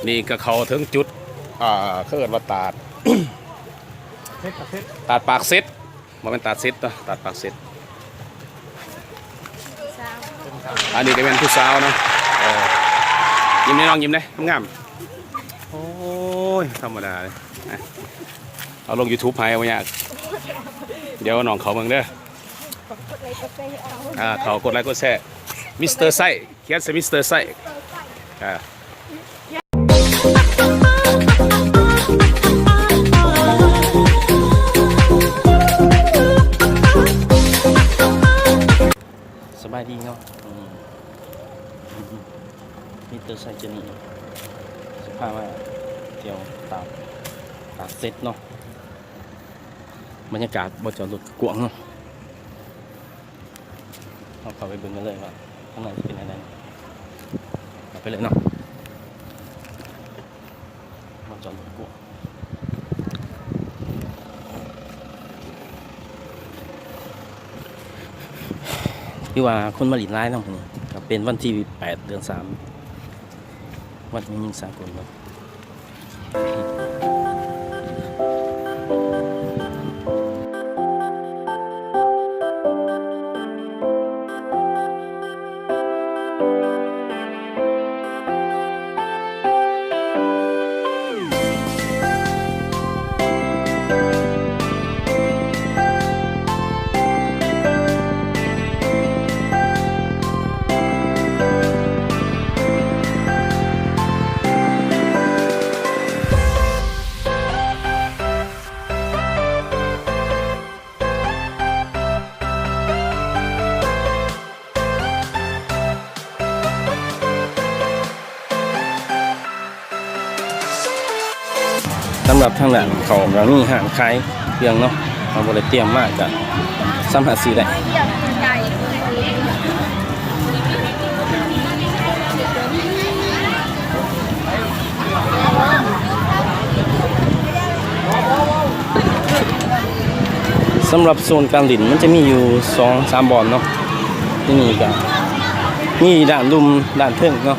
ນີ້ກໍເຂົ້າເຖິງຈຸດ ອ່າ ເຂົາເອີ້ນວ່າຕາດ ເສັດ ຕາດເສັດ ຕາດປາກເຊັດ ບໍ່ແມ່ນຕາດເສັດເນາະ ຕາດປາກເຊັດ. ອັນນີ້ກໍແມ່ນຜູ້ສາວເນາະ ເອີ ຍິ້ມແດ່ນ້ອງ ຍິ້ມແດ່ ງາມ. ໂອ້ຍ ທຳມະດາເລີຍ ເອົາລົງຢູທູບໃຫ້ ບໍ່ຍາກ ດຽວນ້ອງເຂົ້າເບິ່ງເດີ ອ່າ ເຂົ້າກົດໄລກົດແຊ ມິສເຕີໄຊ ຂຽນໃສ່ມິສເຕີໄຊ ອ່າ ສະບາຍດີເນາະ ອືມ ມິສເຕີໄຊເຈົ້ານີ້ ຊິພາມາທ່ຽວຕາດ ຕາດເຊັດເນາະ. ບັນຍາກາດບ່ອນຈອດລົດກວ້າງເນາະ ເຮົາເຂົ້າໄປເບິ່ງກັນເລີຍວ່າຂ້າງໃນຊິເປັນແນວໃດ ເຂົ້າໄປເລີຍເນາະ ບ່ອນຈອດລົດກວ້າງ ຄືວ່າຄົນມາຫຼິ້ນຫຼາຍເນາະ ມື້ນີ້ກໍເປັນວັນທີແປດ ເດືອນສາມ ວັນແມ່ຍິງສາກົນເນາະ. ສຳລັບທາງດ້ານເຂົ້າກໍມີຮ້ານຂາຍເຄື່ອງເນາະ ເຮົາບໍ່ໄດ້ຕຽມມາກໍສາມາດຊື້ໄດ້. ສຳລັບໂຊນການຫຼິ້ນມັນຈະມີຢູ່ສອງສາມບ່ອນເນາະ ທີ່ນີ້ກະມີດ້ານລຸ່ມດ້ານເທິງເນາະ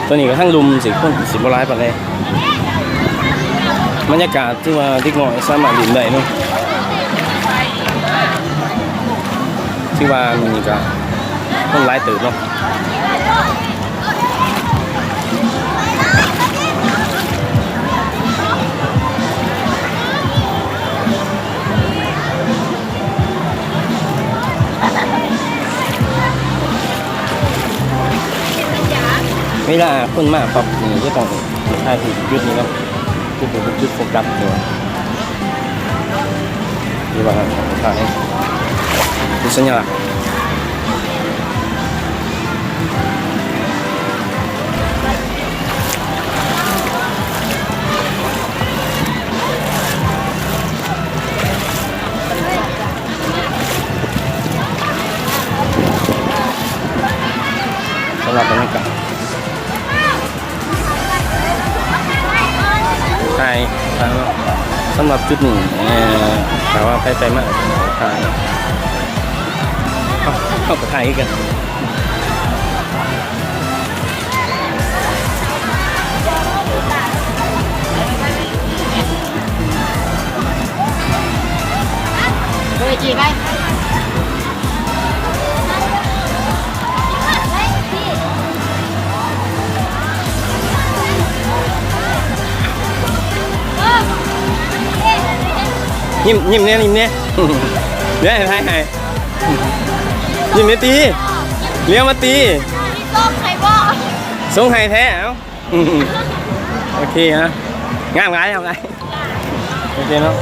ຕົວນີ້ກະທັງລຸ່ມຊິ ຄົນຊິບໍ່ຫຼາຍປານໃດ ບັນຍາກາດ ຖືວ່າເດັກນ້ອຍສາມາດຫຼິ້ນໄດ້ເນາະ ຖືວ່າມື້ນີ້ກະຄົນຫຼາຍເຕີບເນາະ. ເວລາຄົນມາປັບນີ້ຈະຕ້ອງຖ່າຍຮູບຈຸດນີ້ເນາະ ຈຸດນີ້ເປັນຈຸດໂຟກັສເນາະ ທີ່ວ່າຖ່າຍເປັນສັນຍາລັກ. ສຳລັບບັນຍາກາດ ຖ່າຍ ຖ່າຍເນາະ ສຳລັບຈຸດນີ້ ເອີ ຖ້າວ່າໃຜໄປມາກໍຖ່າຍ ເຮົາ ເຮົາກໍຖ່າຍຄືກັນ. ຍິ້ມ ຍິ້ມແດ່ ຍິ້ມແດ່ ດຽວໃຫ້ຖ່າຍໃຫ້ ຍິ້ມແດ່ຕິ ລ້ຽວມາຕິ ສົ່ງໃຫ້ບໍ່ ສົ່ງໃຫ້ແທ້ ເອົ້າ. ໂອເຄຮະ ງາມຫຼາຍ ງາມຫຼາຍ ໂອເຄເນາະ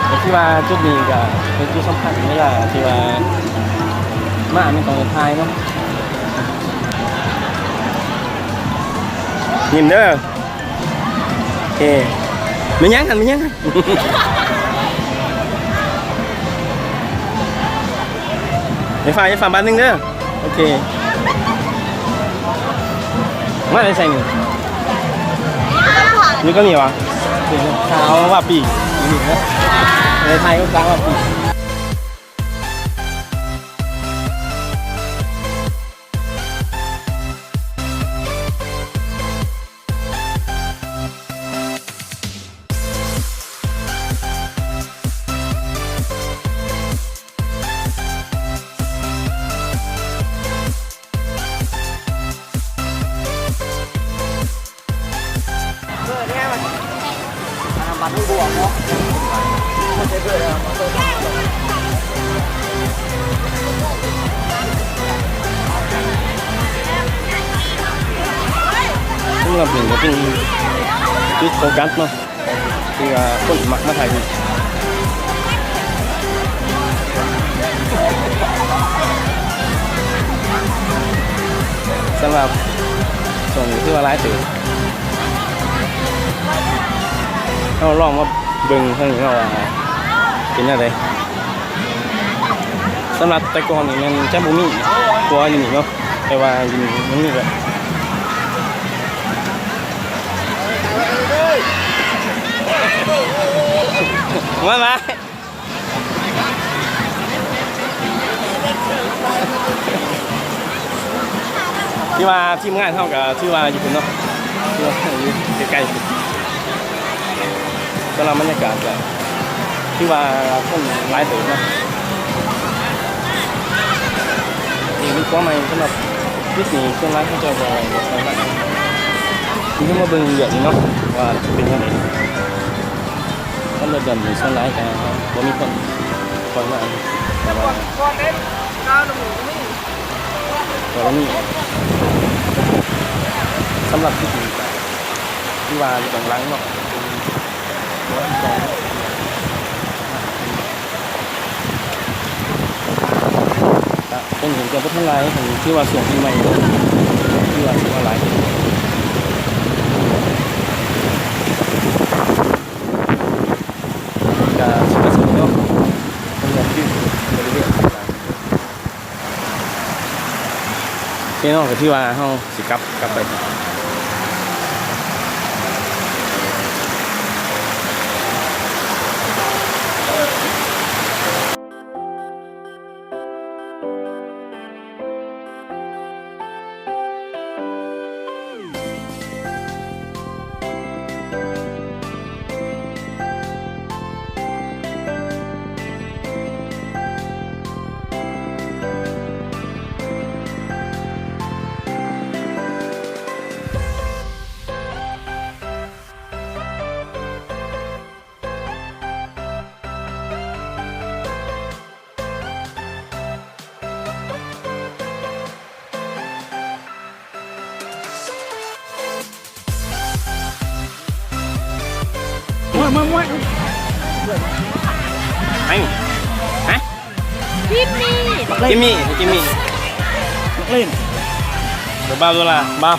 ກໍຄືວ່າຈຸດນີ້ກໍເປັນຈຸດສຳຄັນເວລາທີ່ວ່າມາແມ່ນຕ້ອງໄດ້ຖ່າຍເນາະ ຍິ້ມເດີ ໂອເຄ ແມ່ນຫຍັງຫັ້ນ ແມ່ນຫຍັງຫັ້ນ ຢ່າຟ້າວ ຢ່າຟ້າວ ບາດໜຶ່ງເດີ. ໂອເຄ ມາແຕ່ໃສນີ້? ຢູ່ກັບນີ້ຫວາ? ສາວວ່າປີ ຢູ່ນີ້ເນາະ ເອີ ຖ່າຍກັບສາວວ່າປີ. ສຳລັບນີ້ກໍເປັນຈຸດໂຟກັສເນາະ ທີ່ວ່າຄົນມັກມາຖ່າຍຮູບ. ສຳລັບຊ່ວງນີ້ຖືວ່າຫຼາຍເຕີບ. ເຮົາລອງມາເບິ່ງທາງນີ້ເນາະວ່າເປັນແນວໃດ. ສຳລັບແຕ່ກ່ອນນີ້ແມ່ນຈະບໍ່ມີຂົວຢູ່ນີ້ເນາະ ແຕ່ວ່າຢູ່ນີ້ມັນມີແລ້ວ. ມາ ມາ. ທີ່ວ່າທີມງານເຮົາກໍຖືວ່າຢູ່ພຸ້ນເນາະ ທີ່ວ່າຢູ່ໃກ້ໆ ສຳລັບບັນຍາກາດກໍຖືວ່າຄົນຫຼາຍເຕີບເນາະ. ນີ້ເປັນຂົວໃໝ່ສຳລັບຈຸດນີ້ ສ່ວນຫຼາຍເຂົາເຈົ້າກໍບໍ່ຄ່ອຍມາ ທີ່ເຮົາມາເບິ່ງເລື່ອງນີ້ເນາະ ວ່າເປັນຈັ່ງໃດ. ຄັນລົດດ່ອນນີ້ສ່ວນຫຼາຍກໍບໍ່ມີຄົນຄ່ອຍມາ ແຕ່ວ່າກໍລະນີ ກໍລະນີສຳລັບທີ່ດີກໍຄືວ່າຢູ່ເບື້ອງຫຼັງເນາະ ກະຄົນເຫັນແຕ່ບໍ່ທັນຫຼາຍ ເຫັນຄືວ່າຊ່ວງປີໃໝ່ ຄືວ່າຊິວ່າຫຼາຍ ກະຊິປະສົມເນາະ ສຳລັບທີ່ບໍລິເວນ ພີ່ນ້ອງ ກໍຖືວ່າເຮົາຊິກັບ ກັບໄປ.ມວຍ ມວຍ ມວຍ ໄປ ຮະ ຈິມມີ່ ຈິມມີ່ ຈິມມີ່ ເຫຼັ້ນ ເດີ ບ່າວໂດລາ ບ່າວ.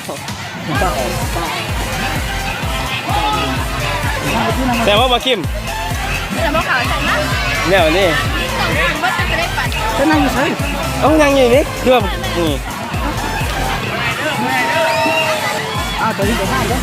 ແຊບບໍ່ ບ່າວຄິມ? ແຊບບໍ່ຂາວ ແຊບນະ ແນວນີ້ ເຈົ້ານັ່ງຢູ່ໃສ? ເອົ້າ ນັ່ງຢູ່ນີ້ ຄືວ່າ ນີ້ ອ້າວ ໂຕນີ້ກໍໄດ້ເດີ້.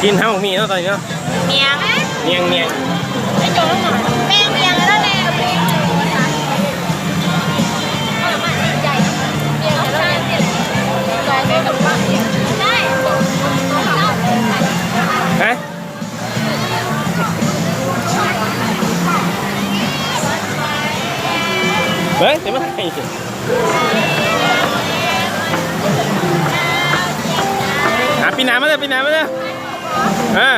ກິນຫາໝາກໝີ່ເນາະຕອນນີ້ເນາະ. ໝຽງ ໝຽງ ໝຽງ ແປ້ງໝຽງແລ້ວແຫຼະ. ຮະ ເບິ່ງ ຊິມາໃຫ້ ອ່ະ ປີໜ້າມາເດີ ປີໜ້າມາເດີ ອ່າ.